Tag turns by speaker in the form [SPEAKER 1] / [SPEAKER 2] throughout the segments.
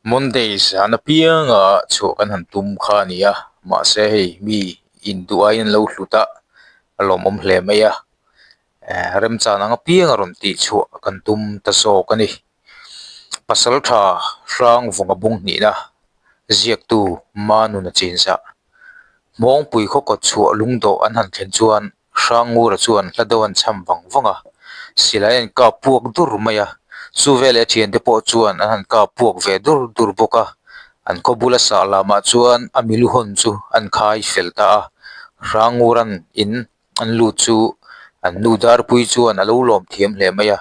[SPEAKER 1] Monday zan apianga chhuah kan han tum kha a ni a mahse hei mi induh aiin an lo hlut a a lawmawm hle mai a eh remchang ang apianga rawn tih chhuah kan tum ta zawk a ni. Pasaltha hrang vawng a bung hnihna ziaktu Manuna chinzah Hmawngpui khaw kawt chhuah lungdawh an han thlen chuan Hrangngura chuan hla deuh an cham vang vang a, silai an kap puak dur mai a, chu veleh a thiante pawh chuan an han kap puak ve dur dur bawk a, an khaw bula sah lamah chuan a milu hawn chu an khai fel ta a, Hrangngura'n in an lut chu an nu Darpui chuan a lo lawm thiam hle mai a,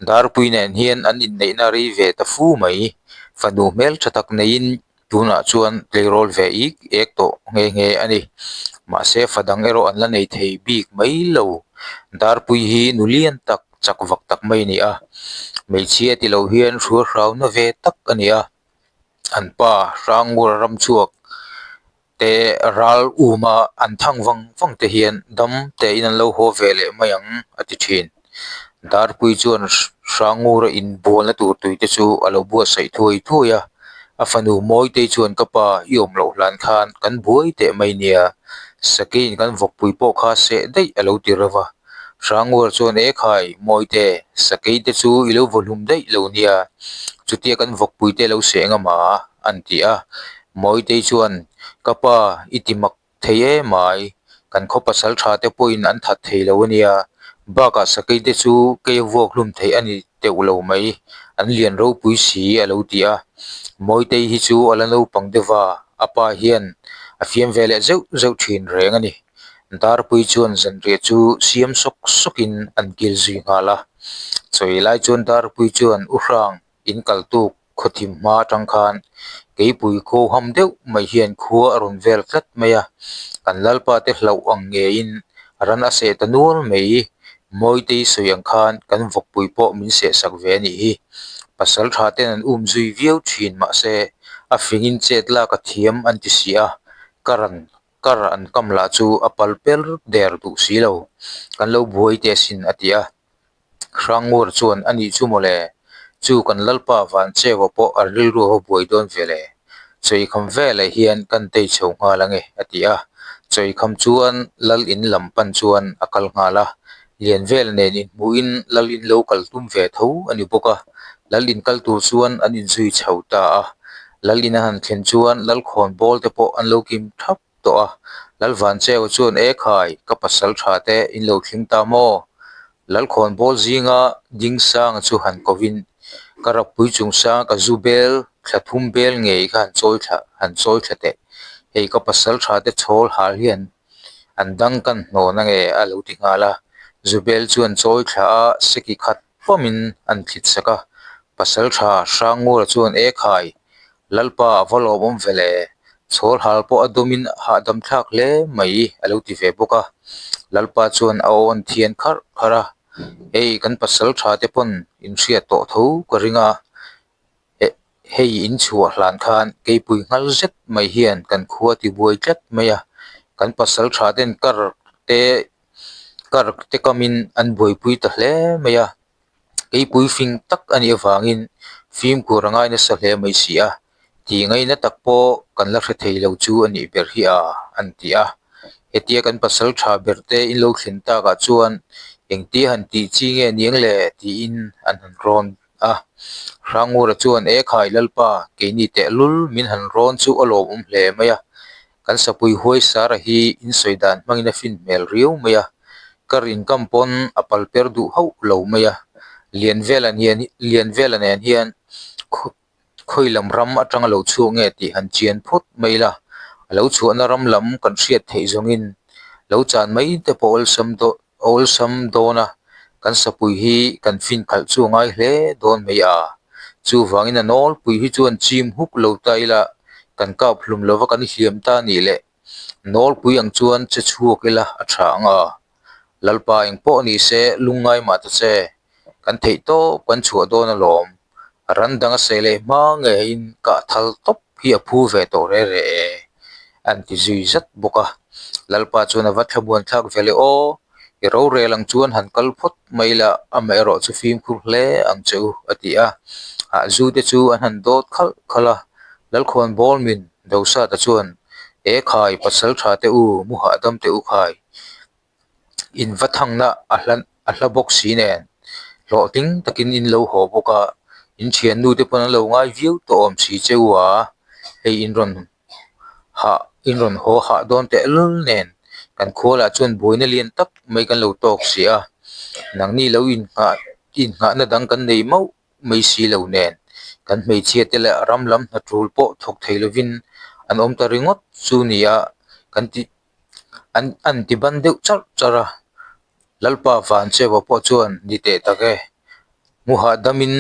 [SPEAKER 1] Darpui nen hian an inneihna rei ve ta fu mai, fanu hmeltha tak neiin Tunah chuan tleirawl ve ik ek tawh nghe nghe a ni. Mahse fa dang erawh an la nei thei bik mai lo. Darpui hi nu lian tak, chak vak tak mai a ni a. Hmeichhia ti lo hian hrual hrauna ve tak a ni a. An pa Hrangura ramchhuak te ral uma an thang vang vang te hian dam tein an lo haw ve leh mai ang a ti thin. Darpui chuan Hrangura inbualna tur tui te chu a lo buatsaih thuai thuai a, a fanu Mawitei chuan ka pa i awm loh hlan khan kan buai teh mai nia, Sakeiin kan vawkpui pawh kha seh daih a lo ti reuh a. Hrangura chuan e khai Mawite, Sakei te chu i lo vaw hlum daih lo nia, chutia kan vawkpui te lo seh ngam a an ti a. Mawitei chuan ka pa i ti mak thei em ai, kan khaw pasal tha te pawhin an that thei lo a nia, bakah sakei te chu kei a vuak hlum theih a ni teuh lo mai, an lian ropui si a lo ti a, Mawitei hi chu a la naupang deuh a, a pa hian a fiam ve leh zeuh zeuh thin reng a ni. Darpui chuan zanriah chu siam sawk sawkin an kil zui nghal a, chawi lai chuan Darpui chuan U Hrang In kal tuk khawthim hma atang khan keipui khaw ham deuh mai hian khua a rawn vel tlat mai a, kan lalpa te hlauh ang ngeiin ran a seh ta nual mai. Mawitei sawi ang khan kan vawkpui pawh min seh sak ve a nih hi. Pasal tha ten an um zui viau thin mahse a fingin chet lak a thiam an ti si a, ka ran kar an kam lah chu a pal per der duh si lo. Kan lo buai teh asin a ti a. Hrangngura chuan a nih chu mawle, chu kan Lalpa van cheua pawh a rilru a va buai dawn ve le, chawikham veleh hian kan tei chho nghal ange a ti a, chawikham chuan Lal in lam pan chuan a kal nghal a, Lianvel nen inhmuhin Lal in lo kal tum ve tho a ni bawk a, Lal in kal tur chuan an inzui chho ta a, Lal in a han thlen chuan Lalkhawn bawl te pawh an lo kim thap tawh a, Lalvancheu chuan E khai, ka pasal tha te in lo thleng ta maw? Lalkhawnbawl zinga Dingsanga chu han kovin ka rappui chungsanga ka zu bel thla thum bel ngei kha han chawi thla han chawi thla teh. Hei ka pasal tha te chhawl hal hian an dang kan hnawn ange a lo ti nghal a, zu bel chu an chawi thla a, seki khat pawmin an thlit sak a, pasal tha Hrangngura chuan E khai, Lalpa a va lawmawm ve le, chhawl hal pawh a dawmin hahdam thlak hle mai a lo ti ve bawk a. Lalpa chuan a awn thian kharh kharh a, Hei kan pasal tha te pawn in hriat tawh tho ka ring a, hei in chhuah hlan khan keipui nghal zet mai hian kan khua ti buai tlat mai a, kan pasal tha ten kar te kar te kamin an buaipui ta hle mai a. Keipui fing tak a nih avangin fimkhur a ngai nasa hle mai si a, tih ngaihna tak pawh kan la hre thei lo chu a nih ber hi a, an ti a. Hetia kan pasal tha ber te in lo thlen takah chuan engtia han tih chi nge niang le tiin an han rawn a. Hrangura chuan E khai Lalpa, keini tehlul min han rawn chu a lawmawm hle mai a, Kan sapui huai sara hi in sawi dan hmangin a fin hmel riau mai a, ka rin kam pawn a pal per duh hauh lo mai a, Lianvela nen hian khawi lam ram atanga lo chhuak nge tih han chian phawt mai la, a lo chhuahna ram lam kan hriat theih zawngin lo chan mai te pawh awlsam dawn a, kan sapui hi kan fin khalh chu a ngai hle dawn mai a. Chuvangin a nawlpui hi chuan chim huk lo ta ila kan kap hlum lova kan hliam ta nih leh nawlpui ang chuan che chhuak ila a tha ang a. Lalpa engpawh ni se lungngai mah ta che, kan theih tawp kan chhuah dawn alawm. Ran dang a sei leh hma ngeiin kah thal tawp hi a phu ve tawh re re e, an ti zui zat bawk a. Lalpa chuan a va thlamuan thlak ve leh aw, i rorel ang chuan han kal phawt mai la, amaherawh chu fimkhur hle ang che u, a ti a. Ah zu te chu an han dawt khalh khalh a, Lalkhuan Bawlmin Dosata chuan, E khai, pasal tha te u, mu hahdam teh u khai. In va thangna a hla a hla bawk si nen, hlawhtling takin in lo haw bawk a, in thiannu te pawn an lo ngai viau tawh awm si che u a, hei in rawn hah in rawn haw hah dawn teh lul nen kan khualah chuan buaina lian tak mai kan lo tawk si a, nangni lo innghah innghahna dang kan nei mauh mai si lo nen kan hmeichhia te leh ram lam hna tul pawh thawk thei lovin an awm ta ringawt chu nia kan ti an an ti ban deuh charh charh a Lalpa Vancheva pawh chuan ni teh tak e mu hahdam in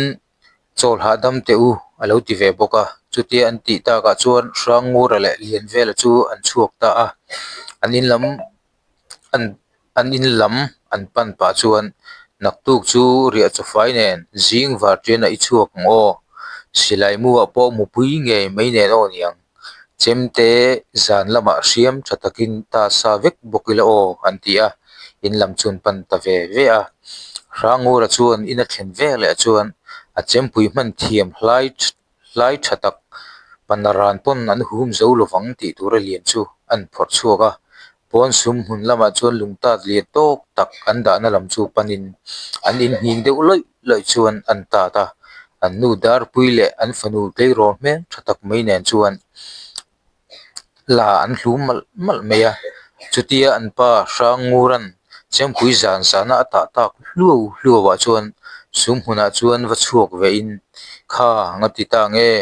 [SPEAKER 1] Chawl hahdam teh u a lo ti ve bawk a, chutia an tih takah chuan Hrangngura leh Lianvela chu an chhuak ta a, an in lam an an in lam an pan pah chuan naktuk chu riah chawfai nen zing varṭianah i chhuak ang aw, silai muah pawh mupui ngei mai nen aw niang. Chemte zan lamah hriam tha takin ta sa vek bawk ila aw an ti a, in lam chuan pan ta ve ve a. Hrangura chuan in a thlen ve leh chuan a chempui hman thiam hlai hlai tha tak panaran pawn an hum zo lovang tih tura lian chu an phawrh chhuak a. Pawn sum hmun lamah chuan lungtat lian tawk tak an dahna lam chu panin an inhning deuh lawih lawih chuan an tat a, an nu Darpui leh an fanu tleirawl hmel tha tak mai nen chuan la an hlum malh malh mai a, chutia an pa Hrangngura'n Chempui zan zana a tah tak hluau hluau ah chuan sum hmunah chuan va chhuak ve in kha nga ti ta nge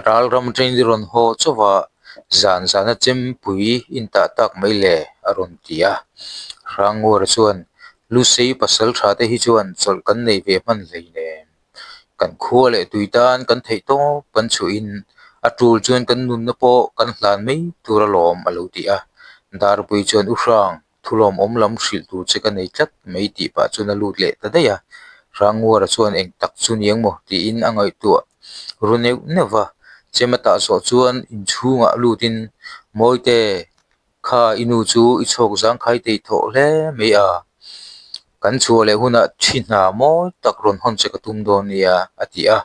[SPEAKER 1] Ral ram atangin i rawn haw chauh a, zan zana chempui intah tak mai le a rawn ti a. Hrangngura chuan Lusei pasal tha te hi chuan chawlh kan nei ve hman hlei nen. Kan khua leh tui tan kan theih tawp kan chhuahin a tul chuan kan nunna pawh kan hlan mai tur alawm a lo ti a. Darpui chuan U Hrang Thulawm awm lam hrilh tur che ka nei tlat mai tih pah chuan a lut leh ta daih a, Hrangngura chuan eng tak chu niang maw tiin a ngaihtuah ru neuh neuh va, chem a tah zawh chuan inchhungah lutin Mawite kha i nu chu i chhawk zangkhai tei thawh hle mai a, kan chhuah leh hunah thi hna mawi tak rawn hawn che ka tum dawn nia a ti a,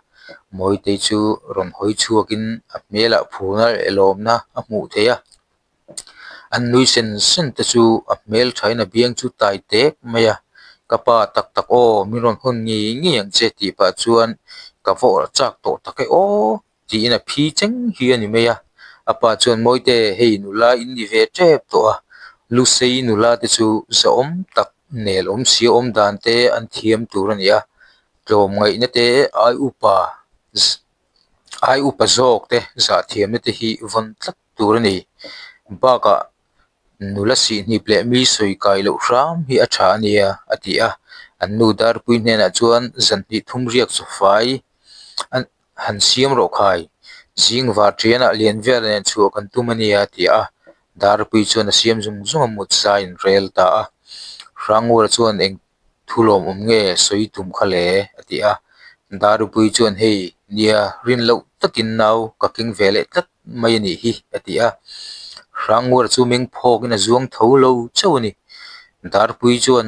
[SPEAKER 1] Mawitei chu rawn hawi chhuakin a hmelah phurna leh lawmna a hmuh theih a. An nui sen sen te chu a hmel thain a biang chu tai tek mai a, ka pa tak tak aw min rawn hawn ngei ngei ang che tih pah chuan ka va awrh chak tawh tak e aw tiin a phi cheng hi a ni mai a, a pa chuan Mawite hei nula in ni ve tep tawh a, Lusei nula te chu zahawm tak nel awm si awm dan te an thiam tur a ni a, tlawmngaihna te ai upa ai upa zawk te zahthiamna te hi vawn tlat tur a ni. Bakah nula sihhnip leh mi sawi kai loh hram hi a tha a nia a ti a. An nu Darpui hnenah chuan zan hnih thum riak chawfai an han siam rawh khai. Zing var ṭianah lian vel nen chhuah kan tum a nia a ti a. Darpui chuan a siam zung zung a mut zaiin rel ta a. Hrangura chuan eng Thu lawmawm nge sawi tum kha le? a ti a. Darupui chuan hei nia rin loh takin nau ka keng ve leh tlat mai a nih hi a ti a. Hrangngura chu meng phawkin a zuang tho lo chauh a ni. Darpui chuan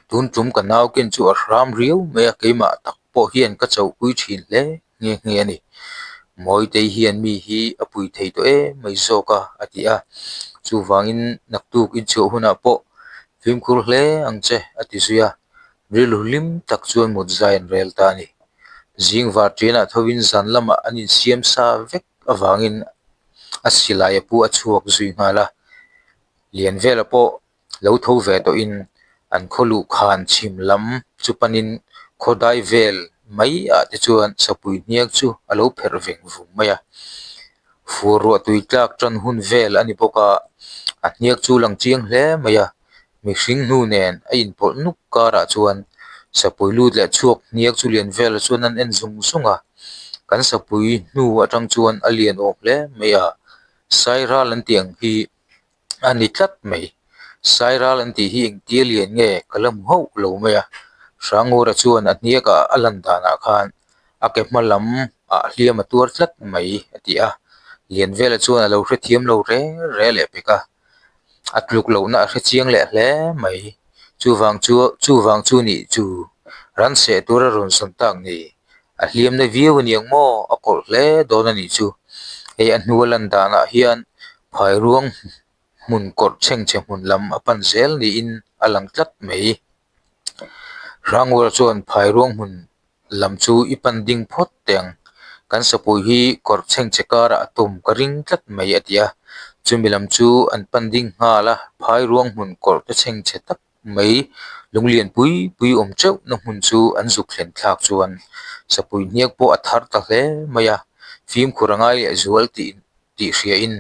[SPEAKER 1] tun tum ka nau ken chu a hram riau mai a, keimah tak pawh hian ka chauhpui thin hle nghe nghe a ni. Mawitei hian mi hi a pui thei tawh em mai zawk a, a ti a. Chuvangin naktuk inchhuah hunah pawh fimkhur hle ang che, a ti zui a. Rilru hlim tak chuan mut zai an rel ta a ni. Zing var ṭianah thovin zan lamah an insiam sa vek avangin a silai a pu a chhuak zui nghal a. Lianvela pawh Lo tho ve tawhin an khaw luh khan chhim lam chu panin khaw dai vel mai ah te chuan sapui hniak chu a lo pherh veng vung mai a. Fur ruah tui tlak tan hun vel a ni bawk a, a hniak chu lang chiang hle mai a, mihring hnu nen a inpawlh nuk karah chuan sapui lut leh chhuak hniak chu lian vel chuan an en zung zung a, kan sapui hnu atang chuan a lian awm hle mai a, sairal an tih ang hi a ni tlat mai. Sairal an tih hi engtia lian nge ka la hmu hauh lo mai a, Hrangura chuan a hniakah a lan danah khan a ke hma lam ah hliam a tuar tlat mai a ti a, Lianvela chuan a lo hrethiam lo re re leh pek a, a tluk lohna a hrechiang leh hle mai. Chuvang chu chuvang chu nih chu ran seh tura rawn sawn tak ni. A hliam na viau a niang maw? A kawlh hle dawn a nih chu. Hei a hnua lan danah hian phairuang hmun kawrh chhengchhe hmun lam a pan zel niin a lang tlat mai. Hrangura chuan phairuang hmun lam chu i pan ding phawt teh ang. Kan sapui hi kawrh chhengchhe karah a tum ka ring tlat mai a ti a. Chumi lam chu an pan ding nghal a, phairuang hmun kawrh te chhengchhe tak mai lunglian pui pui awm teuh na hmun chu an zuk thlen thlak chuan sapui hniak pawh a thar ta hle mai a, fimkhur a ngai leh zual tih tih hriain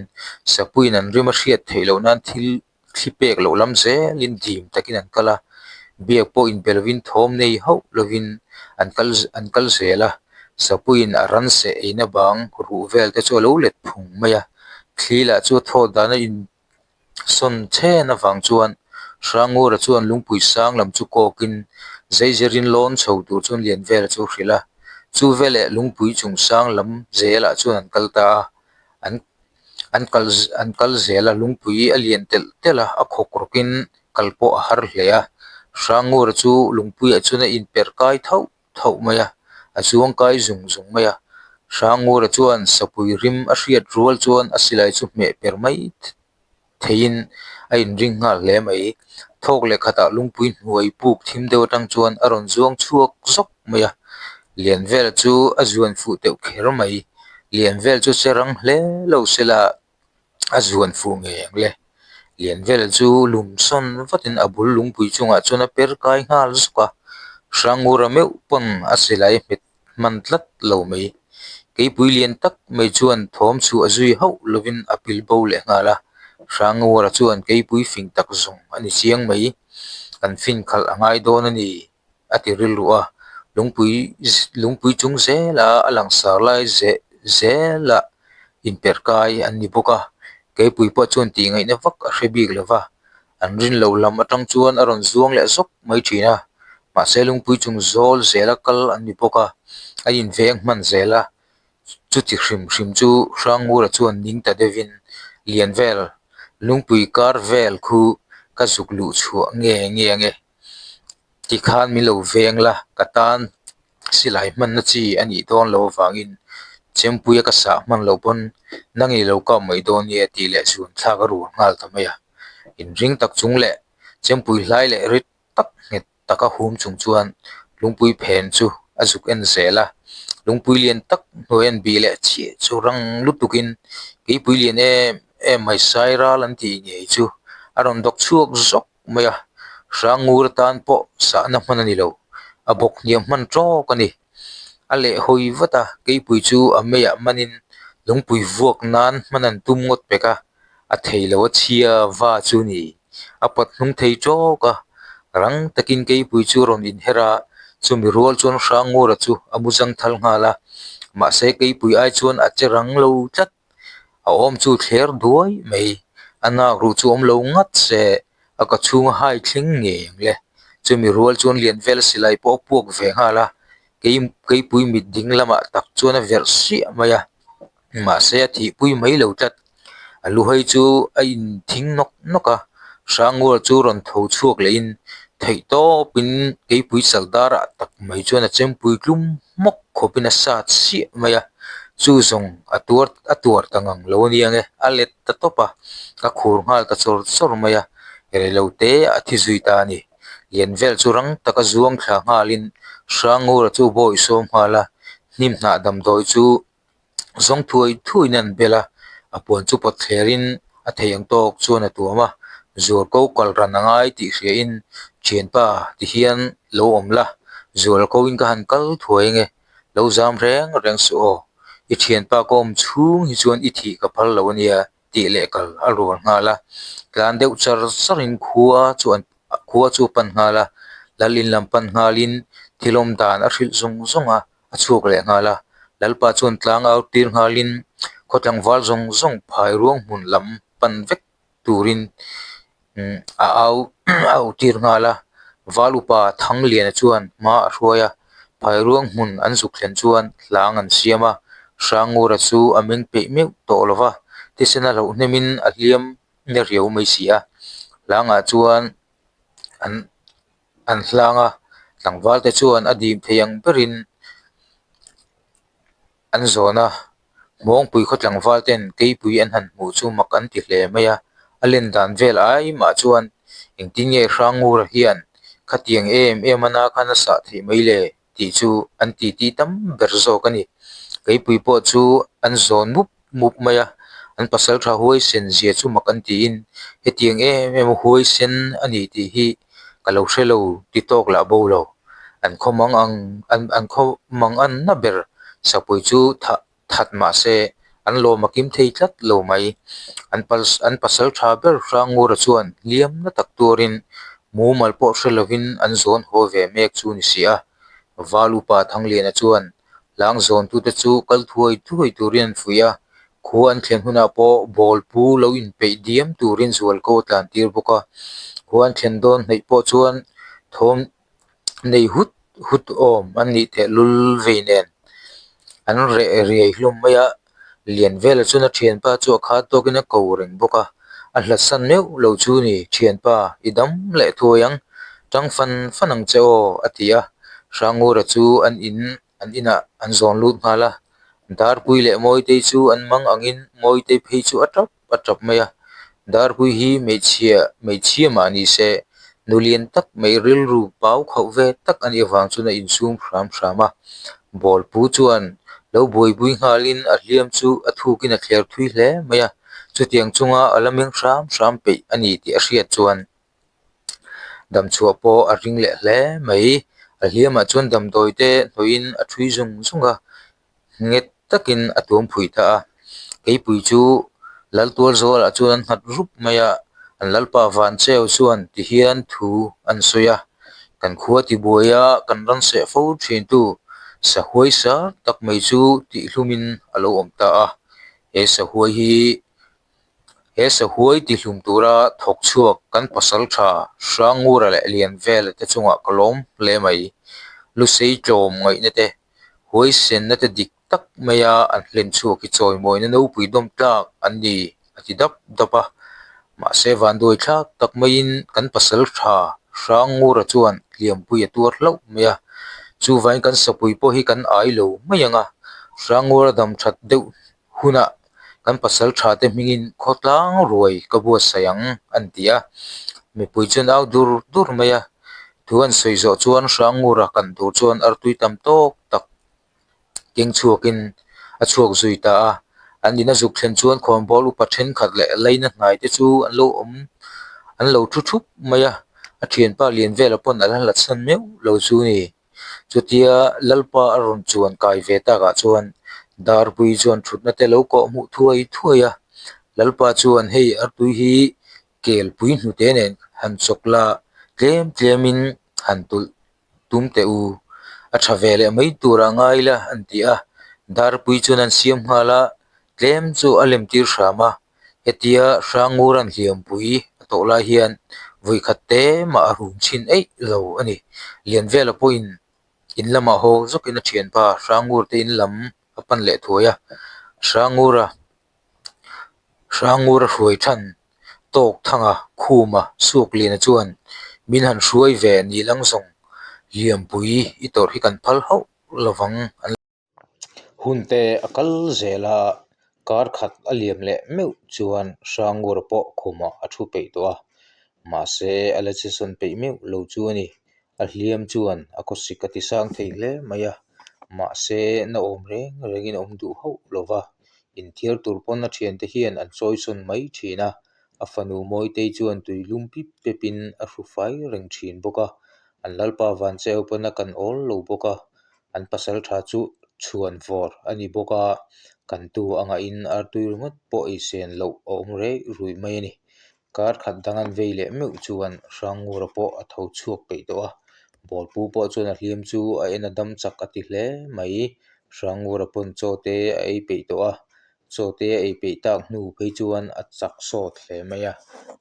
[SPEAKER 1] sapuiin an rim a hriat theih loh nan thil thli pek loh lam zelin dim takin an kal a, biak pawh inpe lovin thawm nei hauh lovin an kal an kal zel a, sapuiin a ran seh eina bang ruh vel te chu a lo let phung mai a, thli lah chu a thawt dan a in sawn chhen avang chuan Hrangura chuan lungpui sang lam chu kawkin zeizerin lawn chho tur chuan lian vel chu a hrilh a, chu veleh lungpui chung sang lam zelah chuan an kal ta a, an an kal an kal zel a lungpui a lian telh telh a a khawk rawkin kal pawh a har hle a, Hrangura chu lungpuiah chuan a inperh kai thauh thauh mai a, a chuang kai zung zung mai a. Hrangura chuan sapui rim a hriat rual chuan a silai chu hmeh per mai theihin a inring nghal hle mai. Thawk leh khatah lungpui hnuai puk thim deuh atang chuan a rawn zuang chhuak zawk mai a, lian vel chu a zuan fuh teuh kher mai. Lian vel chu che rang hle lo sela a zuan fuh ngei ang le. Lian vel chu lum sawn vatin a bul lungpui chungah chuan a per kai nghal zuk a, Hrangura meuh pawn a silai hmet hman tlat lo mai. Keipui lian tak mai chuan thawm chhuah zui hauh lovin a pil bo leh nghal a, Hrangura chuan keipui fing tak zawng a ni chiang mai, kan fin khalh a ngai dawn a ni. a ti rilru a, lungpui lungpui chung zela a langsar lai zeh zelah inperh kai an ni bawk a, keipui pawh chuan tih ngaihna vak a hre bik lo va, an rin loh lam atang chuan a rawn zuang leh zawk mai thin a, mahse lungpui chung zawl zela kal an ni bawk a, a inveng hman zel a, chuti hrim hrim chu Hrangura chuan ning ta deuhin lian vel lungpui kar vel khu ka zuk luh chhuah nge nge ange. Tikhan min lo veng la, ka tan silai hmanna chi a nih dawn loh avangin Chempuia ka sah hman loh pawn nang i lo kap mai dawn nia tih leh chuan thlak a rul nghal ta mai a. Inring tak chung leh Chempui hlai leh rit tak nghet taka hum chung chuan lungpui phen chu a zuk en zel a. Lungpui lian tak hnuai an bih leh chiah chu rang lutukin keipui lian em em mai sai ral an tih ngei chu a rawn dawk chhuak zawk mai a, Hrangur atan pawh sahna hman a ni lo, a bawk hniam hman tawk a ni. A leh hawi vat a, keipui chu a meiah manin lungpui vuak nan hman an tum ngawt pek a, a thei lo a chhia va chu ni. A pawt hnung thei tawk a, rang takin keipui chu a rawn inher a, chumi rual chuan Hrangura chu a mu zang thal nghal a, mahse keipui ai chuan a che rang lo tlat. A awm chu thler duai mai, a nak ruh chu awm lo ngat se, a ka chhung a hai thleng ngei ang le. Chumi rual chuan lian vel silai pawh a puak ve nghal a, kei keipui mit ding lamah tak chuan a verh siah mai a, mahse a thihpui mai lo tlat. A luhai chu a inthing nawk nawk a, Hrangura chu rawn tho chhuak lehin theih tawpin keipui chaldar ah tak mai chuan a chempui tlum hmawk khawpin a sat siah mai a, chu zawng a tuar a tuar ta ngang lo a nia nge, a let ta tawp a, a khur nghal ta chawr chawr mai a, rei lo te a thi zui ta a ni. Lian vel chu rang taka zuang thla nghalin Hrangura chu bawi sawm nghal a, hnim hnah damdawi chu Zawng thuai thuaiin an bel a, a puan chu pawt thlerin a thei ang tawk chuan a tuam a, zual ko kal ran a ngai tih hriain thianpa ti hian lo awm la, zual ko in ka han kal thuai ange, lo zam reng reng suh aw, i thianpa ka awm chhung hi chuan i thih ka phal lo ania tih leh kal a rual nghal a, tlan deuh char charin khua chu an khua chu a pan nghal a, lal in lam pan nghalin thil awm dan a hrilh zung zung a. a chhuak leh nghal a, Lalpa chuan tlang au tir nghalin khaw tlangval zawng zawng phai ruang hmun lam pan vek turin a au a au tir nghal a, Val upa Thangliana chuan hma a hruai a, phai ruang hmun an zuk thlen chuan hlang an siam a, Hrangura chu a meng peih meuh tawh lo va, thisen a hlauh hnemin a hliam na riau mai si a, hlangah chuan an. An hlang a, tlangval te chuan a dim thei ang berin an zawn a, Hmawngpui khaw tlangval ten keipui an han hmuh chu mak an ti hle mai a, a len dan vel ai mah chuan engtin nge Hrangura hian khatiang em em a na khan a sah theih mai le tih chu an titi tam ber zawk a ni. Keipui pawh chu an zawn mup mup mai a, an pasal tha huaisen zia chu mak an tiin hetiang em em a huaisen a ni tih hi ka lo hre lo ti tawk lah bo lo. An khaw mang ang an khaw mang anna ber sapui chu thah that mah se an lawm a kim thei tlat lo mai. An an pasal tha ber Hrangura chuan hliam na tak tuarin mumal pawh hre lovin an zawn haw ve mek chu ni si a. Val upa Thangliana chuan hlang zawntute chu kal thuai thuai turin an fuih a, khua an thlen hunah pawh ball pu lo inpeih diam turin zualko a tlan tir bawk a. Khua an thlen dawn hnaih pawh chuan thawm nei hut hut awm an nih teh lul vei nen an reh riai hlawm mai a, lian vela chuan a thianpa chu a khat tawkin a ko reng bawk a, a hlatsan meuh lo chu ni thianpa i dam leh thuai ang tang fan fan ang che aw a ti a, Hrangura chu an in an inah an zawn lut nghal a, Darpui leh Mawitei chu an mang angin Mawitei phei chu a tap a tap mai a, Darpui hi hmeichhia hmeichhia mah ni se nu lian tak mai rilru pau khauh ve tak a nih avang chuan a insum hram hram a, ball pu chuan lo buaipui nghalin a hliam chu a thukin a thler thui hle mai a, chutiang chunga a la meng hram hram peih a ni tih a hriat chuan Damchhuah pawh a ring leh hle mai. A hliamah chuan damdawi te hnawhin a thui zung zung a, nghet takin a tuam phui ta a. Keipui chu Laltual Zawlah chuan an nghat rup mai a, an Lalpa Vancheu chuan tihian thu an sawi a, Kan khua tibuaia kan ran seh fo thintu sahuai sar tak mai chu tihhlumin a lo awm ta a. He sahuai hi He sahuai tihlum tura thawk chhuak kan pasal tha Hrangura leh Lianvela te chungah ka lawm hle mai. Lusei tlawm ngaihna te, huaisenna te dik tak maia an hlen chhuak hi chawimawina nopui dawm tlak an ni a ti dap dap a. Mahse vanduai thlak tak maiin kan pasal tha Hrangura chuan hliampui a tuar hlauh mai a. Chuvain kan sapui pawh hi kan ai lo mai ang a, Hrangura dam that deuh hunah kan pasal tha te hmingin khawtlang ruai ka buatsaih ang an ti a, mipui chuan au dur dur mai a, thu an sawi zawh chuan Hrangura kan tur chuan artui tam tawk tak keng chhuakin a chhuak zui ta a, an in a zuk thlen chuan khawnbawl upa thenkhat leh laina hnai te chu an lo awm an lo thu thup mai a, a thianpa lian vela pawn a la hlatsan meuh lo chu a ni. Chutia Lalpa a rawn chuan kai ve takah chuan Darpui chuan thutna te lo kawh hmuh thuai thuai a, Lalpa chuan hei artui hi kelpui hnute nen han chawk la tlem tlemin han tulh tum teh u, a tha ve leh mai turah ngai la an ti a, Darpui chuan an siam nghal a, tlem chu a lem tir hram a. Hetia Hrangura'n hliampui a tawh lai hian vawikhat te mah a rum chhin eih lo a ni. Lianvela pawhin in lamah haw zawkin a thianpa Hrangur te in lam a pan leh thuai a, Hrangura Hrangura hruai than tawk thanga khuma Suakliana chuan min han hruai ve ni lang zawng hliampui i tawrh hi kan phal hauh lovang an Hun te a kal zel a, kar khat a liam leh meuh chuan Hrangura pawh khumah a thu peih tawh a, mahse a la che sawn peih meuh lo chu a ni. A hliam chuan a khawsik a ti sang thei hle mai a, mahse na awm reng rengin a awm duh hauh lo va, inthiar tur pawn a thiante hian an chawi sawn mai thin a, a fanu Mawitei chuan tui lum pip pepin a hru fai reng thin bawk a, an Lalpa Vancheu pawn a kan awl lo bawk a. An pasal tha chu chhuan vawr a ni bawk a, kan tu a ngahin artui ringawt pawh ei sen loh a awm rei ruih mai a ni. Kar khat dang an vei leh meuh chuan Hrangura pawh a tho chhuak peih tawh a, Bawlpu pawh chuan a hliam chu a en a dam chak a ti hle mai. Hrangura pawn chaw te a ei peih tawh a, chaw te a ei peih tak hnu phei chuan a chak sawt hle mai a.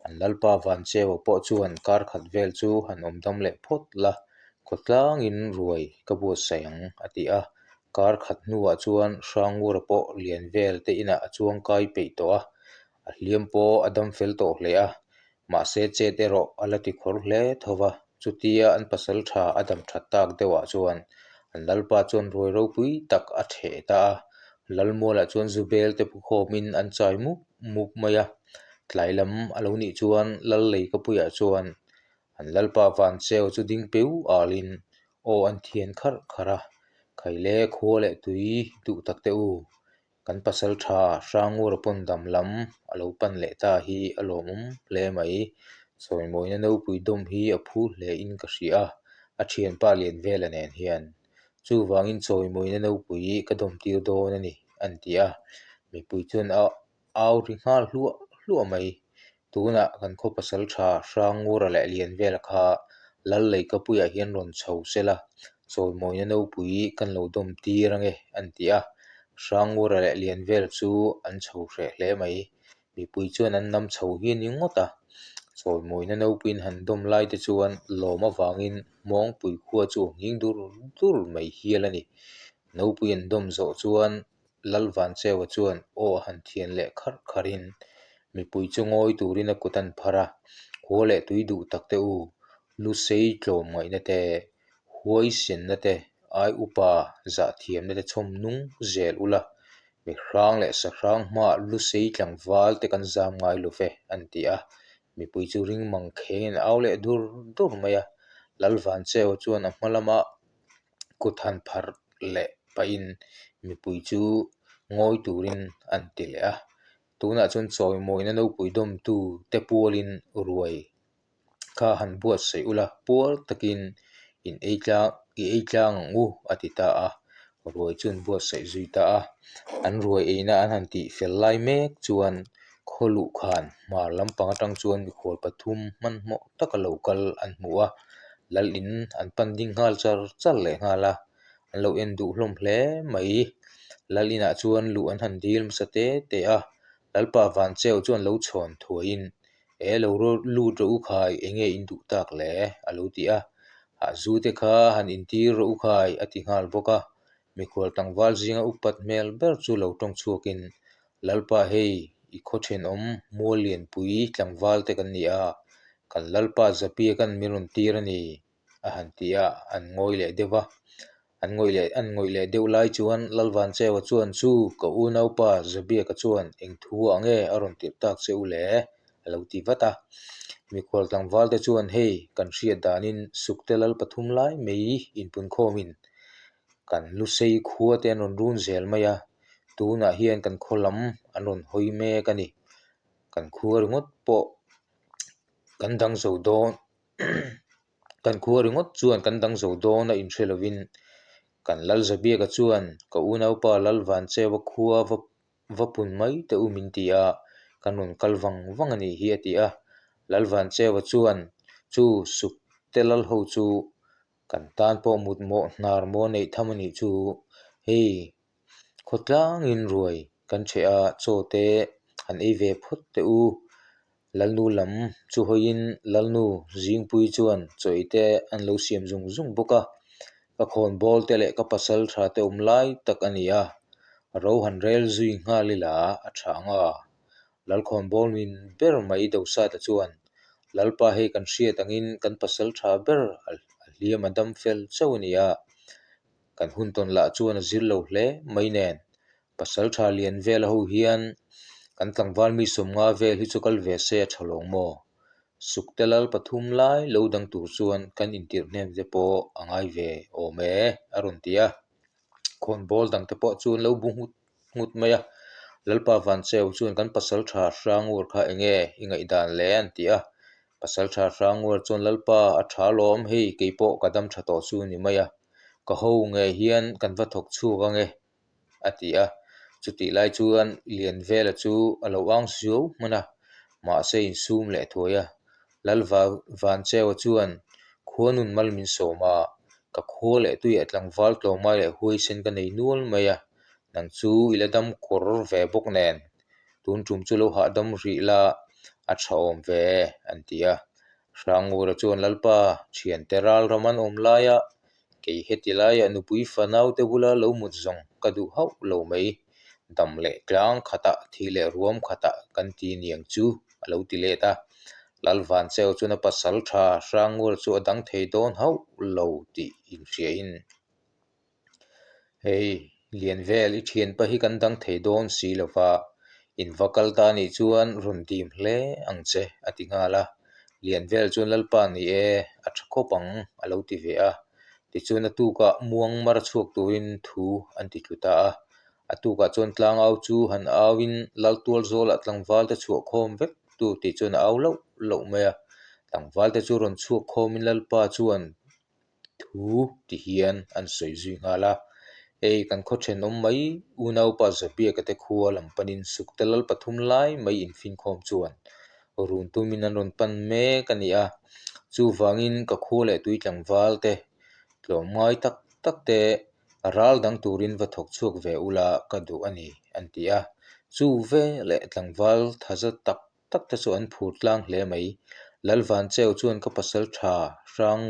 [SPEAKER 1] An Lalpa Vancheua pawh chuan kar khat vel chu han awm dam leh phawt la, Khawtlangin ruai ka buatsaih ang a ti a, kar khat hnuah chuan Hrangura pawh lian vel te inah a chuang kai peih tawh a, a hliam pawh a dam fel tawh hle a, mahse chet erawh a la ti khawr hle tho va, chutia an pasal tha a dam that tak deuhah chuan an lalpa chuan ruai ropui tak a theh ta a. Lalmualah chuan Zubel te pu khawmin an chai mup mup mai a, tlai lam a lo nih chuan Lal Leikapuiah chuan an Lalpa Vancheu chu ding peu alin aw an thian kharh kharh a, Khaile khua leh tui duh tak teh u, kan pasal tha Hrangura pawn dam lam a lo pan leh ta hi a lawmawm hle mai, chawimawina nopui dawm hi a phu hle in ka hria a, a thianpa Lianvela nen hian. Chuvangin chawimawina nopui ka dawmtir dawn a ni, an ti a. Mipui chuan a au ri nghal hluah hluah mai. Tunah kan khaw pasal tha Hrangura leh Lianvela kha Lal Leikapuiah hian rawn chho se la, chawimawina nopui kan lo dawmtir ange, an ti a. Hrangura leh Lianvela chu an chho hreh hle mai. Mipui chuan an nam chho hi a ni ngawt a, chawimawina naupuiin han dawm lai te chuan lawm avangin Hmawngpui khua chu a nghing dur dur mai hial a ni. Naupui an dawm zawh chuan Lalvancheua chuan aw a han thian leh kharh kharhin mipui chu ngawi turin a kut an phar a, Khua leh tui duh tak te u, lu sei tlawm ngaihna te, huaisenna te, ai upa zahthiamna te chhawm nung zel ula, Mi hrang leh sahrang hmaah lusei tlangval te kan zam ngai lo ve, an ti a. Mipui chu ring mang khengin a au leh dur dur mai a. Lalvancheu chuan a hma lama kut han phar leh pahin mipui chu ngawi turin an ti leh a. Tunah chuan chawimawina nopui dawmtu te pualin ruai kha han buatsaih ula, puar takin in ei tlang i ei tlang ang u a ti ta a, ruai chu an buatsaih zui ta a, an ruai eina an han tih fel lai mek chuan khaw luh khan hmar lampang atang chuan mikhual pathum hmanhmawh taka lo kal an hmu a, lal in an pan ding nghal char char leh nghal a, an lo en duh hlawm hle mai, lal inah chuan luh an han dil hmasa te te a, lalpa Vancheu chuan lo chhawn thuaiin He lo lut rawh u khai, enge in duh tak le? a lo ti a. Hahzu te kha han intir rawh u khai, a ti nghal bawk a. Mikhual tlangval zinga upat hmel ber chu lo tawng chhuakin, Lalpa hei, i khaw thenawm mual lianpui tlangval te kan ni a, kan Lalpa Zapiaka'n min rawn tir a ni, a han ti a, an ngawi leh deuh va. An ngawih leh an ngawih leh deuh lai chuan Lalvancheua chuan chu ka unaupa Zabiaka chuan eng thu ah nge a rawn tirh tak che u le? a lo ti vat a. Mikhual tlangval te chuan hei kan hriat danin Sukte lal pathum lai mai inpunkhawmin kan Lusei khua te an rawn run zel mai a, tunah hian kan khaw lam an rawn hawi mek a ni. Kan khua ringawt pawh kan dang zo dawn. Kan khua ringawt chuan kan dang zo dawn a inhre lovin kan Lalzabiaka chuan ka unaupa Lalvancheua khua va va pun mai teh u min ti a, kan rawn kal vang vang a nih hi a ti a. Lalvancheua chuan chu Sukte lal ho chu kan tan pawh mut mawh hnar maw neih tham a nih chu hei khawtlangin ruai kan ṭheh a chaw te han ei ve phawt teh u. Lalnu lam chu hawiin Lalnu Zingpui chuan chawi te an lo siam zung zung bawk a, ka khawnbawl te leh ka pasal tha te awm lai tak a ni a, ro han rel zui nghal ila a tha ang a. Lalkhawnbawl min ber mai Dosata chuan Lalpa hei kan hriat angin kan pasal tha ber a hliam a dam fel chauh a ni a, kan hun tawn lah chuan a zir lo hle mai nen Pasal tha lian vel ho hian kan tlangval mi sawmnga vel hi chu kal ve se a tha lawng maw? Sukte lal pathum lai lo dang tur chuan kan intirh hnem te pawh a ngai ve awm e a rawn ti a. Khawnbawl dang te pawh chu an lo bu nghut nghut mai a. Lalpa Vancheu chuan kan pasal tha Hrangur kha enge i ngaihdan le an ti a. Pasal tha Hrangur chuan Lalpa a tha lawm hei keipawh ka dam tha tawh chu ni mai a. Ka ho ngei hian kan va thawk chhuak ange a ti a. Chutih lai chuan Lianvela chu a lo ang suau hman a, mahse insum leh thuai a. Lal Vancheua chuan Khuanun mal min sawm a, ka khua leh tuiah tlangval tlawmngai leh huaisen ka nei nual mai a, nang chu i la dam kawr ve bawk nen, tun tum chu lo hahdam rih la a tha awm ve an ti a. Hrangura chuan Lalpa thiante ral ram an awm laia kei heti laiah nupui fanau te bula lo mut zawng ka duh hauh lo mai, dam leh tlang khatah thi leh ruam khatah kan ti niang chu a lo ti let a. Lalvancheu chuan a pasal tha Hrangura chu a dang thei dawn hauh lo tih inhriain. Hei. Lian vel i thianpa hi kan dang thei dawn si lo va, in va kal ta nih chuan rawn dim hle ang che, a ti nghal a. Lian vel chuan Lalpa ni e, a tha khawp ang, a lo ti ve a. Tichuan a tukah muang mar chhuak turin thu an ti tlu ta a. A tukah chuan tlangau chu han auin Laltual zawlah tlangvalte chhuah khawm vek tur tih chuan a au loh loh mai a. Tlangvalte chu rawn chhuak khawmin Lalpa chuan thu ti hian an sawi zui nghal a. Hei kan khaw thenawm mai unaupa Zabiaka te khua lam panin Sukte lal pathum lai mai infinkhawm chuan run tumin an rawn pan mek a ni a. Chuvangin ka khua leh tui tlangval te tlawmngai tak tak te ral dang turin va thawk chhuak ve ula ka duh a ni an ti a. Chu veleh tlangval thaza tak tak te chu an phur tlang hle mai. Lalvancheu chuan ka pasal tha hrang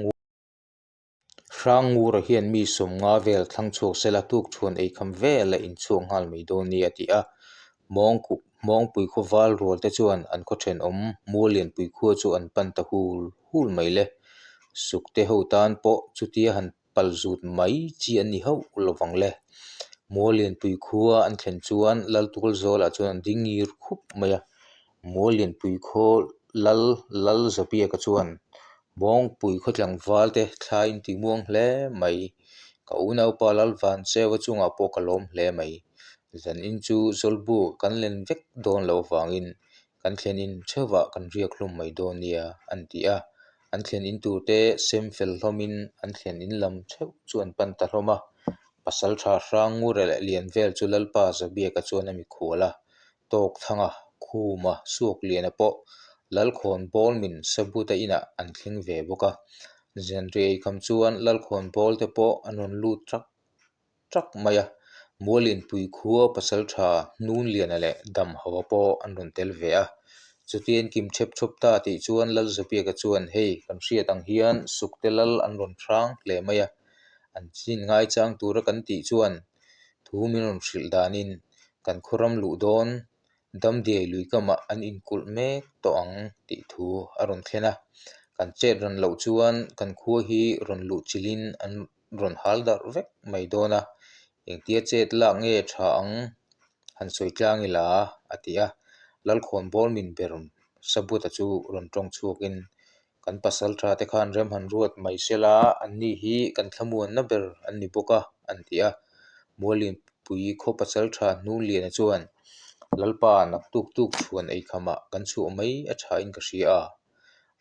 [SPEAKER 1] Hrangngura hian mi sawmnga vel thlang chhuak sela tuk chhuan ei kham vel a inchhuak nghal mai dawn nia a ti a. Mawngkuk Mawngpui khaw val rual te chuan an khaw thenawm Muallianpui khua chu an pan ta hul hul mai le. Sukte ho tan pawh chutia han pal zut mai chi an ni hauh lovang le. Muallianpui khua an thlen chuan Laltual zawlah chuan an ding ngir khup mai a. Muallianpui khaw Lal Lal Zabiaka chuan Mawngpui khaw tlangval te thla in ti muang hle mai. Ka unaupa Lal Vancheua chungah pawh ka lawm hle mai. Zanin chu Zawlbuk kan len vek dawn loh avangin kan thlen in theuhah kan riak hlawm mai dawn nia an ti a. An thlen in tur te sem fel hlawmin an thlen in lam theuh chu an pan ta hlawm a. Pasaltha Hrangngura leh Lianvel chu Lalpa Zabiaka chuan a mikhual a. Tawkthanga, Khuma, Suakliana pawh Lalkhawn Bawlmin Sabuta inah an thleng ve bawk a. Zanriah eikham chuan Lalkhawn Bawl te pawh an rawn lut ṭak ṭak mai a. Mualinpui khua pasalṭha Hnunliana leh Damhauha pawh an rawn tel ve a. Chutia an kim ṭhep ṭhup ta tih chuan Lalzabiaka chuan hei kan hriat ang hian Sukte Lal an rawn hrang hle mai a. An chin ngaichang tura kan tih chuan thu min rawn hrilh danin Kan khuaram luh dawn Damdiai lui kamah an inkulh mek tawh ang tih thu a rawn thlen a. Kan chet rawn loh chuan kan khua hi rawn luh chilhin an rawn hal darh vek mai dawn a. Engtia chet lak nge tha ang han sawi tlang ila a ti a. Lalkhawn bawl min ber Sabuta chu rawn tawng chhuakin Kan pasal tha te khan rem han ruat mai sela, anni hi kan thlamuanna ber an ni bawk a, an ti a. Mualinpui khaw pasal tha Hnungliana chuan, Lalpa naktuk tuk chhuan eikhamah kan chhuah mai a thain ka hria a.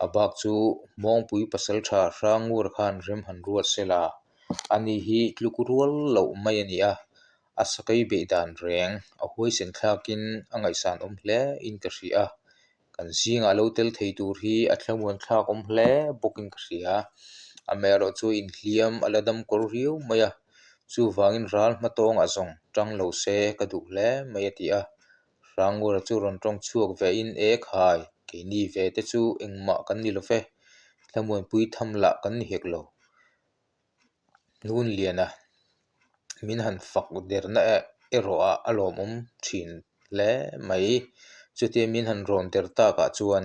[SPEAKER 1] A bak chu Mawngpui pasal tha Hrangngura khan rem han ruat sela, ani hi tluk rual loh mai a ni a. A sakei beih dan reng a huaisen thlakin a ngaihsan awm hle in ka hria a. Kan zingah lo tel thei tur hi a thlamuan thlak awm hle bawkin ka hria. Amaherawh chu inhliam a la dam kawr riau mai a, chuvangin ral hma tawngah zawng tang lo se ka duh hle mai a ti a. Hrangura chu rawn tawng chhuak vein e khai, keini ve te chu engmah kan ni lo ve, thlamuanpui tham lah kan ni hek lo. Hnunliana min han fak derna erawh ah a lawmawm thin hle mai. Chutia min han rawn der takah chuan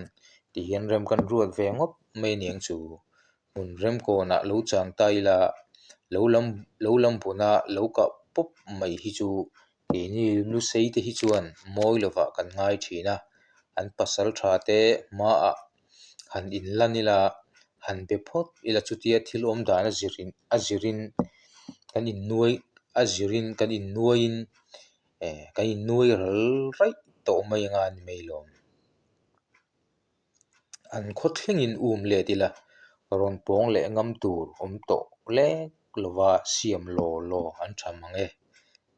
[SPEAKER 1] tihian rem kan ruat ve ngawt mai aniang chu. Hmun remkawnah lo chang ta ila lo lam lo lam buna lo kah pawp mai hi chu keini lusei te hi chuan mawi lovah kan ngai thin a, an pasal tha te hmaah han inlan ila han be phawt ila chutia thil awm dan a zirin a zirin kan innuai a zirin kan innuaiin eh kan innuai ral raih tawh mai anga ni mai lawm. An khaw thlengin um let ila rawn pawng leh ngam tur awm tawh lek lova siam law law an tha mang e.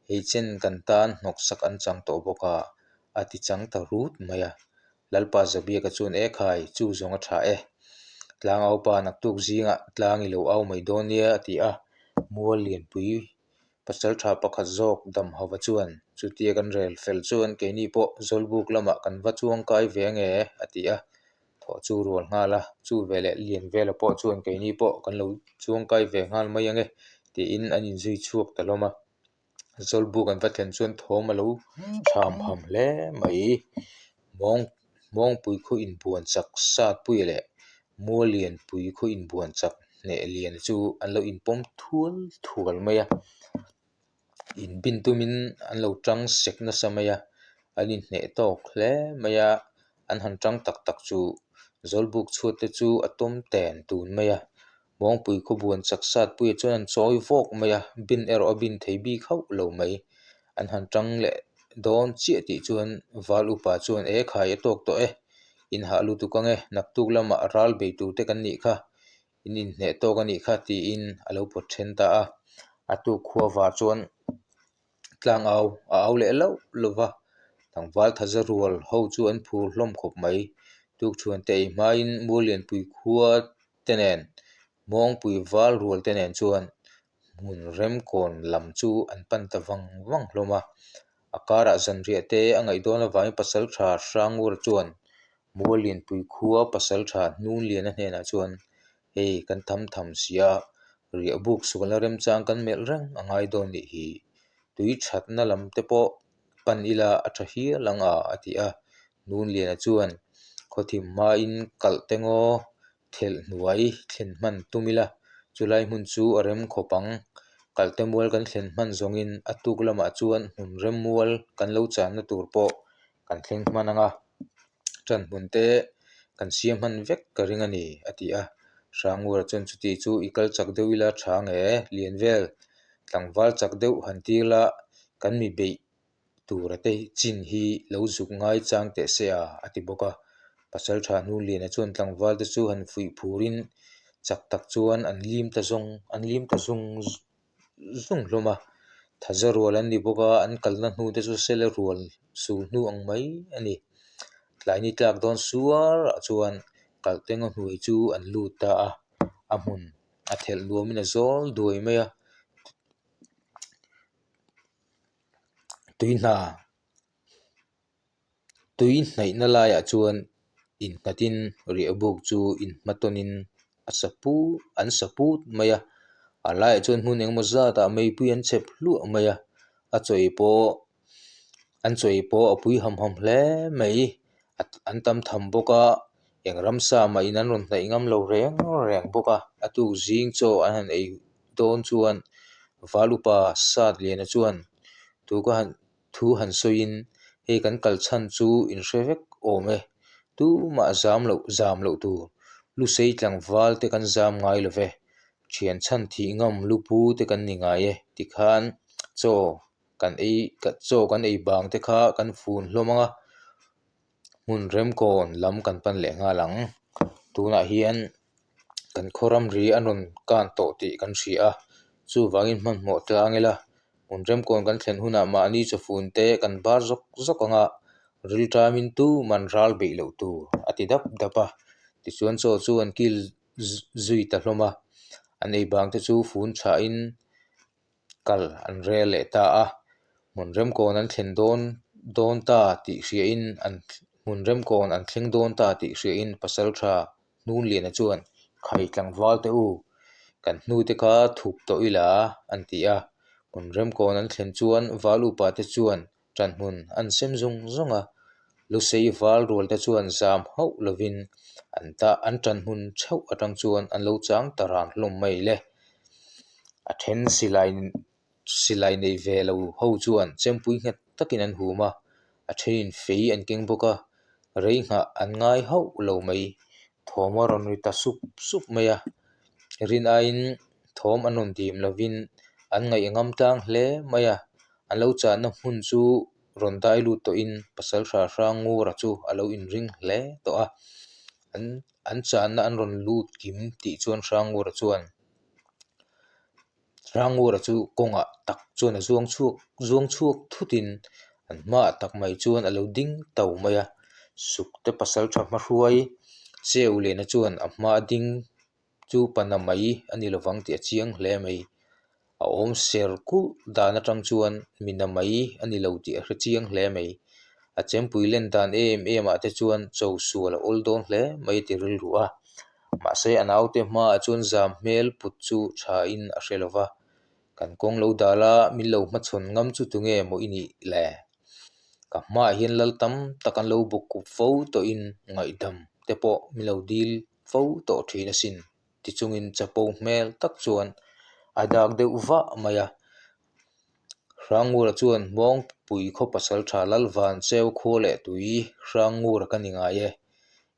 [SPEAKER 1] Hei chen kan tan hnawksak an chang tawh bawk a, a ti chang ta rut mai a. Lalpa Zabiaka chuan e khai, chu zawng a tha e. Tlang aupa naktuk zingah tlang i lo au mai dawn nia a ti a. Mual Lianpui pasal tha pakhat zawk Damhauva chuan chutia kan rel fel chuan keini pawh Zawlbuk lamah kan va chuang kai ve ange a ti a. Thawh chu rual nghal a, chu veleh lian vela pawh chuan keini pawh kan lo chuang kai ve nghal mai ange tiin an inzui chhuak ta hlawm a. Zawlbuk an va thlen chuan thawm a lo tham ham hle mai. Mawng Mawngpui khaw inbuan chak Satpuia leh Muallianpui khaw inbuan chak Hnehliana chu an lo inpawm thual thual mai a. Inbin tumin an lo tang sek nasa mai a, an inhneh tawk hle mai a, an han tang tak tak chu Zawlbuk chhuat te chu a tawm ten tun mai a, Muangpui khawbuan chak sat puiah chuan an chawi vawk mai a, bin erawh a bin thei bik hauh lo mai. An han tang leh dawn chiah tih chuan Val upa chuan e khai a tawk tawh e, in hah lutuk ang e, naktuk lamah ral bei tur te kan nih kha, in inhneh tawk a nih kha tiin a lo pawt then ta a. A tuk khua var chuan tlang au a au leh loh loh va, tlangval thaza rual ho chu an phur hlawm khawp mai. Tukṭhuan te ei hmain Muallianpui khua te nen Muangpui val rual te nen chuan hmun remkawn lam chu an pan ta vang vang hlawm a. A karah zanriah te a ngaih dawn avangin Pasalṭha Hrangura chuan Muallianpui khua Pasalṭha Hnunliana hnenah chuan Hei kan tham tham si a, riah buk sualna remchang kan melh reng a ngai dawn nih hi. Tui thatna lam te pawh pan ila a tha hial ang a a ti a. Hnunliana chuan Khawthim hmain kalh te ngaw thelh hnuai thlen hman tum ila, chulai hmun chu a rem khawp ang. Kalte mual kan thlen hman zawngin a tuk lamah chuan hmun rem mual kan lo channa tur pawh kan thleng hman ang a, ṭan hmun te kan siam hman vek ka ring a ni, a ti a. Hrangura chuan chuti chu i kal chak deuh ila ṭha nge lian vel, tlangval chak deuh han tir la, kan mi beih tura te chin hi lo zuk ngai chang teh se a, a ti bawk a. Pasaltha Hnunliana chuan tlangval te chu han fuih phurin chak tak chuan an lim ta zawng an lim ta zung zung hlawm a. Thaza rual an ni bawk a, an kalna hnu te chu sele rual sul hnu ang mai a ni. Tlai ni tlak dawn suar ah chuan kaltenga hnuai chu an lut ta a, a hmun a thelh nuamin a zawl duai mai a. Tui hna tui hnaihna laiah chuan innghatin riahbuk chu inhmatawnin a sa put an sa put mai a a laiah chuan hmun engemaw zatah meipui an chhep hluah mai a a chaw ei pawh an chaw ei pawh a pui ham ham hle mai an tam tham bawk a eng ramsa mah in an rawn hnaih ngam lo reng reng bawk a a tuk zing chaw an han ei dawn chuan val upa sat liana chuan thu ka han thu han sawiin hei kan kal chhan chu in hre vek awm e tumah zam loh zam loh tur lusei tlangval te kan zam ngai lo ve thian chhan thih ngam lu pu te kan ni ngai e tikhan chaw kan ei chaw kan ei bang te kha kan fun hlawm ang a. Hmun remkawn lam kan pan leh nghal ang. Tunah hian kan khaw ramri an rawn kan tawh tih kan hria a, chuvangin hmanhmawh tlang ila hmun remkawn kan thlen hunah mahni chawfun te kan bar zawk zawk ang a, rilṭamin tuman ral beih loh tur a ti dap dap a. Tichuan chaw chu an kil zui ta hlawm a, an ei bang te chu fun thain kal an rel leh ta a, hmun remkawn an thlen dawn dawn ta tih hriain an hmun remkawn an thleng dawn ta tih hriain pasaltha Hnunliana chuan khai tlangval te u kan hnute kha thup tawh ila an ti a, hmun remkawn an thlen chuan val upa te chuan ṭanhmun an sem zung zung a, Lusei val rual te chuan zam hauh lovin an ta an ṭanhmun theuh aṭang chuan an lo chang ta ran hlawm mai le. A then silai silai nei ve lo ho chuan chempui nghet takin an hum a, a thenin fei an keng bawk a, rei nghah an ngai hauh lo mai. Thawm a rawn ri ta sup sup mai a, rin aiin thawm an rawn dim lovin an ngaih ngam tlang hle mai a. An lo chahna hmun chu rawn dai lut tawhin pasal hra hrang Ngura chu a lo inring hle tawh a. An an chahna an rawn lut kim tih chuan Hrangngura chuan Hrangngura chu kawngah tak chuan a zuang chhuak zuang chhuak thutin an hmaah tak mai chuan a lo ding tau mai a. Sukte pasal tha hmahruai Cheu Lena chuan a hma ding chu pana mai a ni lovang tih a chiang hle mai. A awm ser kulh dan atang chuan mi na mai a ni lo tih a hre chiang hle mai. A chempui len dan em em ah te chuan cho sual a awl dawn hle mai ti rilru a. Mahse a naute hmaah chuan zam hmel put chu tha in a hre lova. Kan kawng lo dal a, min lo hmachhawn ngam chu tunge maw i nih le? Ka hmaah hian lal tam tak an lo bawkkup fo tawhin ngaihdam te pawh min lo dil fo tawh thin asin ti chungin chapo hmel tak chuan a dak deuh vah mai a. Hrangngura chuan Hmawngpui khaw pasaltha Lalvancheu khua leh tui Hrangngura ka ni ngai e.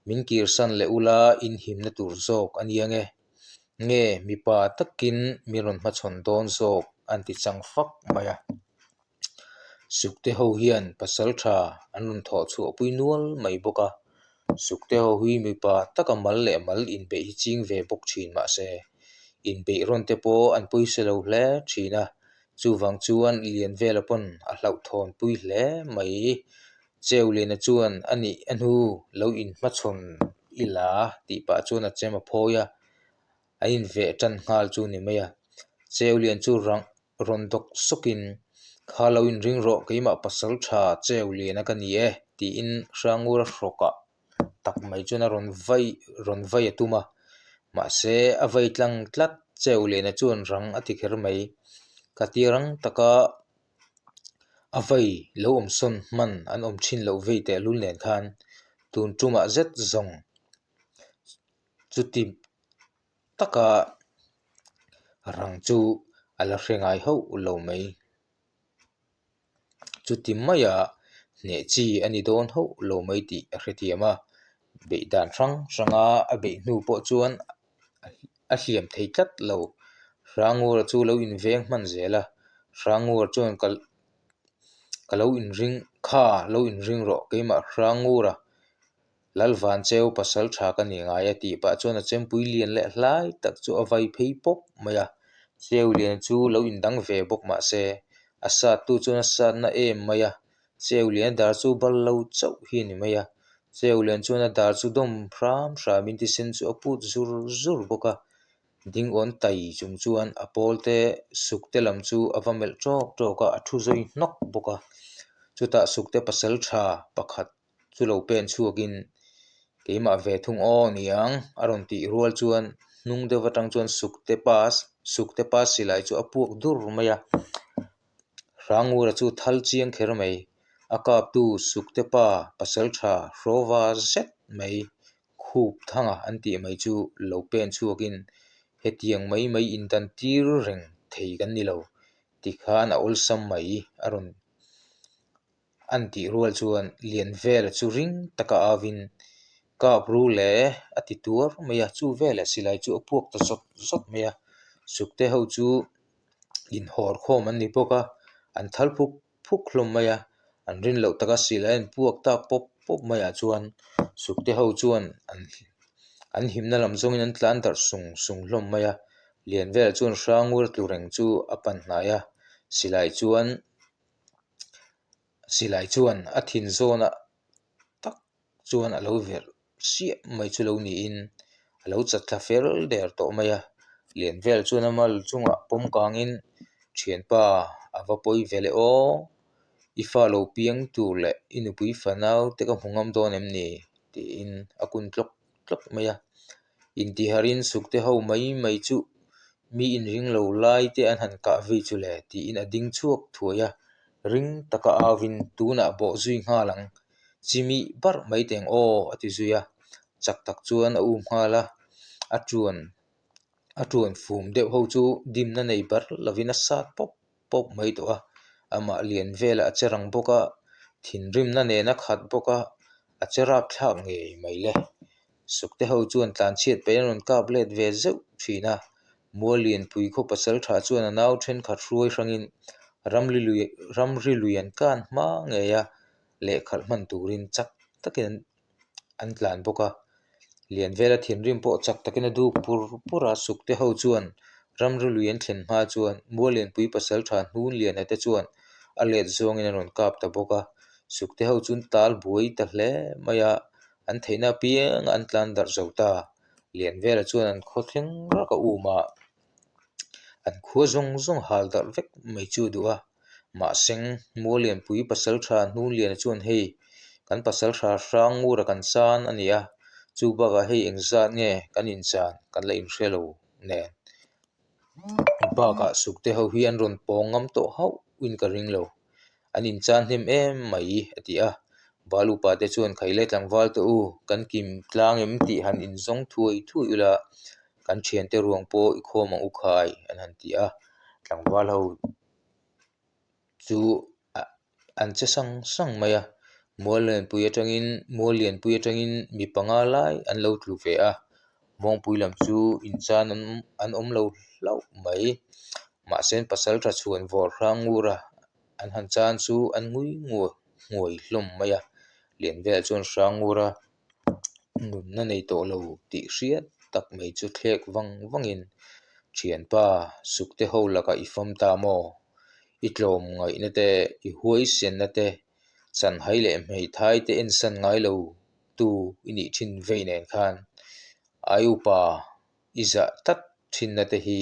[SPEAKER 1] Min kirsan leh ula inhimna tur zawk a nia nge? Nge mipa takin min rawn hmachhawn dawn zawk an ti chang fak mai a. Sukte ho hian pasaltha an rawn thawh chhuah pui nual mai bawk a. Sukte ho hi mipa taka mal leh mal inbeih hi ching ve bawk thin mahse inbeih rawn te pawh an pawisa lo hle thin a. Chuvang chuan Lianvela pawn a hlauhthawn pui hle mai. Cheuliana chuan a nih a hnu lo inhmachhawn ila tih pah chuan a chem a phawi a, a inveh tan nghal chu ni mai a. Cheulian chu rang rawn dawk sawkin, Kha lo inring rawh keimah pasal tha Cheuliana ka ni e tiin Hrangura hrawkah tak mai chuan a rawn vai rawn vai a tum a, mahse a vai tlang tlat Cheuliana chuan rang a ti kher mai. Ka ti rang taka A vai lo awm sawn hman an awm thin loh vei tehlul nen khan tun tumah zet zawng chuti taka rang chu a la hre ngai hauh lo mai. Chuti maia hneh chi a ni dawn hauh lo mai tih a hrethiam a, beih dan hrang hranga a beih hnu pawh chuan a hliam thei tlat lo. Hrangura chu lo inveng hman zel a, Hrangura chuan ka ka lo inring kha lo inring rawh keimah Hrangura Lalvancheu pasal tha ka ni ngai a tih pah chuan a chempui lian leh hlai tak chu a vai phei pawp mai a, Cheu lian chu lo indang ve bawk mah se a sat tu chuan a satna em mai a. Cheulian dar chu bal lo chauh hi a ni mai a, Cheulian chuan a dar chu dawm hram hramin thisen chu a put zur zur bawk a, Dingawn tai chung chuan a pawl te suk te lam chu a va melh tawk tawk a, a thu zawi hnawk bawk a, chutah suk te pasal tha pakhat chu lo pen chhuakin keimah ve thung aw niang a rawn tih rual chuan hnung deuh atang chuan suk te pa suk te pa silai chu a puak dur mai a. Hrangura chu thal chiang kher mai, a kaptu Sukte pa pasaltha hrawva zet mai khup thanga an tih mai chu lo pen chhuakin hetiang mai mai indan tir reng thei kan ni lo tikhan a awlsam mai a rawn an tih rual chuan Lianvela chu ring taka avin kap ru le a ti tuar mai a, chu velah silai chu a puak ta zawt zawt mai a, Sukte ho chu inhawr khawm an ni bawk a, an thal phuk phuk hlawm mai a, an rin loh taka silai an puak tak pawp pawp maiah chuan Sukte ho chuan an an himna lam zawngin an tlan darh sung sung hlawm mai a, Lianvela chuan Hrangura tlu reng chu a pan hnai a, silai chuan silai chuan a thin zawnah tak chuan a lo verh siah mai chu lo niin a lo chat thla fel der tawh mai a, lian vel chuan a mal chungah pawm kangin thianpa a va pawi ve leh aw, i fa lo piang tur leh i nupui fanau te ka hmu ngam dawn em ni? tiin a kun tlawk tlawk mai a, intiharin sukte ho mai mai chu mi inring lo lai te an han kah vei chu le tiin a ding chhuak thuai a, ring taka auin tunah bawh zui nghal ang chimi barh mai teng aw a ti zui a, chak tak chuan a um nghal a, a tuan a tuan fum deuh ho chu dimna nei bar lovin a sat pawp pawp mai tawh a, amah lian velah a che rang bawk a, thinrimna nen a khat bawk a, a che rap thlak ngei mai le. Sukte ho chuan tlanchhiat paih an rawn kap let ve zeuh thin a, Muallianpui khaw pasal tha chuan a nau thenkhat hruai hrangin ramri lui ramri lui an kan hma ngei a, lehkhalh hman turin chak takin an an tlan bawk a, Lianvela thinrim pawh chak takin a duk pur pur a, Sukte ho chuan ramri lui an thlen hma chuan Muallianpui pasal tha Hnunliana te chuan a let zawngin an rawn kap ta bawk a, Sukte ho chu an tal buai ta hle mai a, an theihna apiang an tlan darh zo ta. Lianvela chuan an khaw thleng rak a um a, an khua zawng zawng hal darh vek mai chu a duh a. Mahseng Muallianpui pasaltha Hnunliana chuan hei kan pasaltha Hrangngura kan chan a ni a, chu bakah hei engzat nge kan inchan kan la inhre lo nen. Bakah Sukte ho hi an rawn pawng ngam tawh hauh in ka ring lo. An inchan hnem em mai a ti a, Bal upa te chuan Khaile tlangval te u kan kim tlang em tih han inzawng thuai thuai ula kan thiante ruang pawh i khawm ang u khai an han ti a, tlangval ho. chu an che sang sang mai a, mual lianpui atangin mual lianpui atangin mi panga lai an lo tlu ve a, Muangpui lam chu inchan an an awm lo hlauh mai. Mahse pasal tha chhuan vawr hrang ngur a, an han chan chu an ngui nguai nghuai hlawm mai a, Lianvel chuan hrang ngur a nunna nei tawh lo tih hriat tak mai chu thlek vang vangin Thianpa sukte ho lakah i fam ta maw? I tlawm ngaihna te, i huaisenna te, chanhai leh hmeithai te ensan ngai lo tu i nih thin vei nen khan ai upa i zah tlat thinna te hi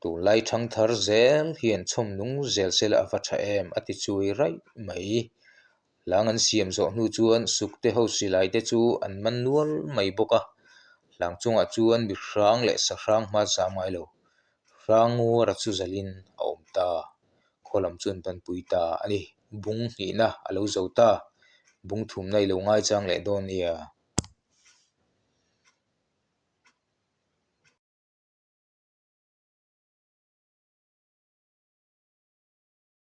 [SPEAKER 1] tunlai thangthar zel hian chhawm nung zel se la a va tha em a ti chui raih mai. Hlang an siam zawh hnu chuan sukte ho silai te chu an man nual mai bawk a, hlang chungah chuan mi hrang leh sahrang hma zam ngai lo. Hrangngura chu zalin a awm ta. Khaw lam chu an banpui ta a ni. Bung hnihna a lo zo ta. Bung thumna i lo ngaichang leh dawn nia.